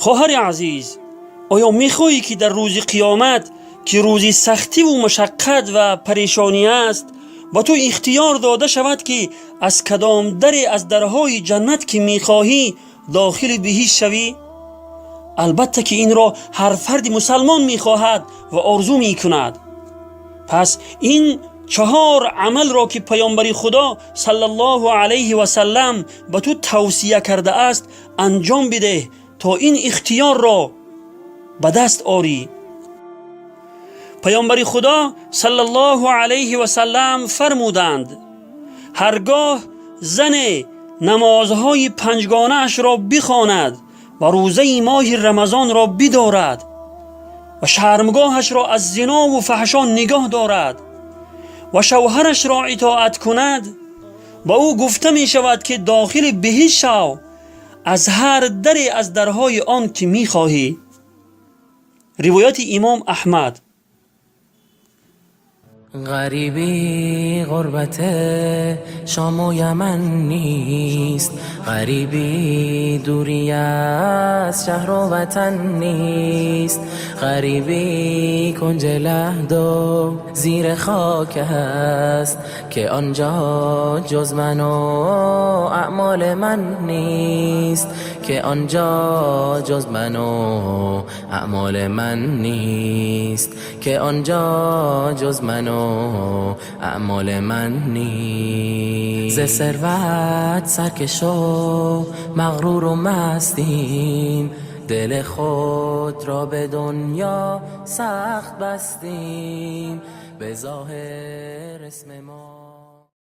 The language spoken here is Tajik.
Хоҳари азиз, оё мехоҳӣ, ки дар рӯзи қиёмат, ки рӯзи сахтиву машаққат ва парешонӣ аст, ба ту ихтиёр дода шавад, ки аз кадом даре аз дарҳои ҷаннат, ки мехоҳӣ, дохили биҳишт шавӣ? Албатта, ки инро ҳар фарди мусалмон мехоҳад ва орзу мекунад. Пас ин чаҳор амалро, ки Паёмбари Худо саллаллоҳу алайҳи васаллам ба ту тавсия кардааст, анҷом бидеҳ, то ин ихтиёрро ба даст орӣ. Паёмбари Худо саллаллоҳу алайҳи васаллам фармуданд: «Ҳаргоҳ зане намозҳои панҷгонаашро бихонад ва рӯзаи моҳи Рамазонро бидорад ва шармгоҳашро аз зинову фаҳшо нигоҳ дорад ва шавҳарашро итоат кунад, ба ӯ гуфта мешавад, ки дохили биҳишт шав аз ҳар даре аз дарҳои он, ки мехоҳӣ». Ривояти имом Аҳмад. غریبی غربت شام و یمن نیست، غریبی دوری از شهر و وطن نیست، غریبی کنج لحد و زیر خاک است که آنجا جز من و اعمال من نیست، که آنجا جز من و اعمال من نیست، که آنجا جز من و اعمال من نیست. ز ثروت سرکش و مغرور و مستیم، دل خود را به دنیا سخت بستیم، به ظاهر اسم ما